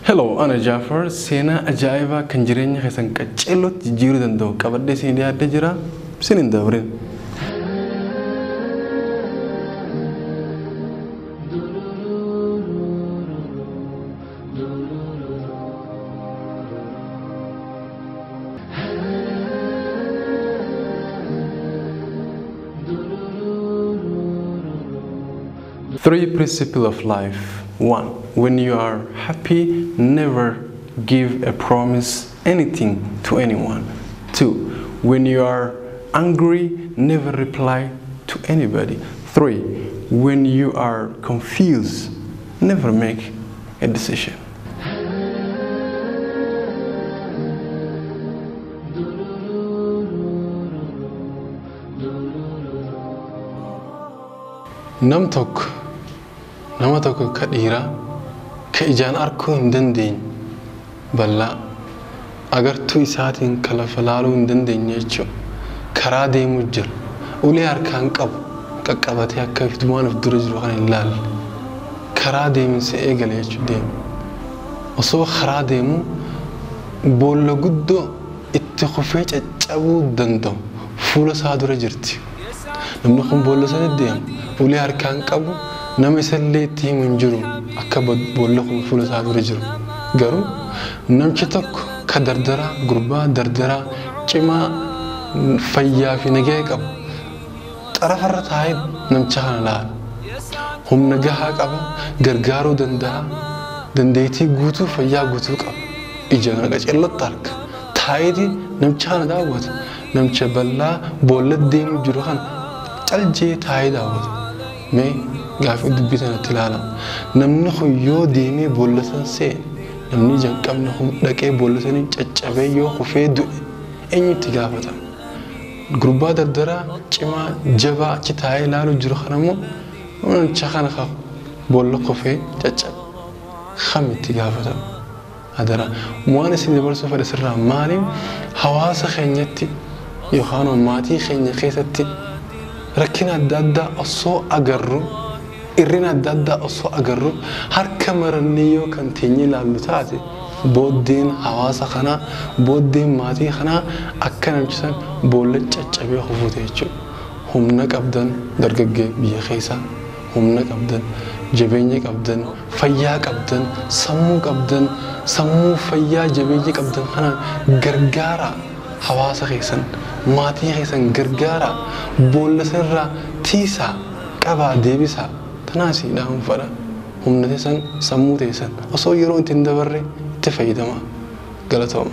Hello, ana Jaafar. Seenaa ajaa'ibaa kan jireenya keessan qaceellootti jijjiiruu danda'u qabadhee isin dhiyaadhee jira. Isin hin dabrin. Three principles of life. 1. When you are happy, never give a promise anything to anyone. 2. When you are angry, never reply to anybody. 3. When you are confused, never make a decision. Nam tokko nama tokko ka dhiiraa ka ijaan arguu hin dandeenye bal'aa agartuu isaatiin ka lafa laaluu hin dandeenye jechuudha. Karaa deemuu jira. Ulee harkaan qabu qaqqabatee akka waan of dura jiru kana hin laalle. Karaa deeminsa eegale jechuudha deema. Osoo karaa deemuu boolla guddoo itti kufee caccabuu danda'u fuula isaa dura jirti. Namni kun boolla sana deema. Ulee harkaan qabu nama isallee itti himu hin jiru akka boolla kun fuula isaa dura jiru. Garuu namichi tokko ka dardaraa gurbaa dardaraa cimaa fayyaa fi nagaya qabu xarafarra taa'ee namicha kana laala. Humna gahaa qaba, gargaaruu danda'a, dandeettii guutuu fayyaa guutuu qaba. Ija kana qaceellotti arga. Taa'eeti namicha kana daawwata. Namicha bal'aa boolla deemu jiru kana caljee taa'ee daawwata. Mee gaaffii dubbii sanatti ilaala. Namni kun yoo deemee boolla san seene, namni ija hin qabne kun dhaqee boolla sanii caccabee yoo kufee du'e eenyutti gaafatama? Gurbaa dardaraa cimaa jabaa achi taa'ee ilaaluu jiru kana immoo namicha kana boolla kufee caccabe kamitti gaafatama? Adaraa waan isin dabarsuu fedhe sirraa maaliin hawaasa keenyatti yookaan maatii keenya keessatti rakkina adda addaa osoo agarru irrina adda addaa osoo agarru harka marannee yoo kan teenyee ilaallu taate booddeen hawaasa kanaa booddeen maatii kanaa akka namichi san boolla caccabee kufuute jechuudha. Humna qabdan dargaggee biyya keessaa humna qabdan jabeenya qabdan fayyaa qabdan sammuu qabdan sammuu fayyaa jabeenya qabdan kanaan gargaaraa hawaasa keessan maatii keessan gargaaraa boolla sanarraa tiisaa qabaa deebisaa tanaas dhaamu fedha. Humna teessan sammuu teessan osoo yeroo itti hin dabarre itti fayyadamaa. Galatooma.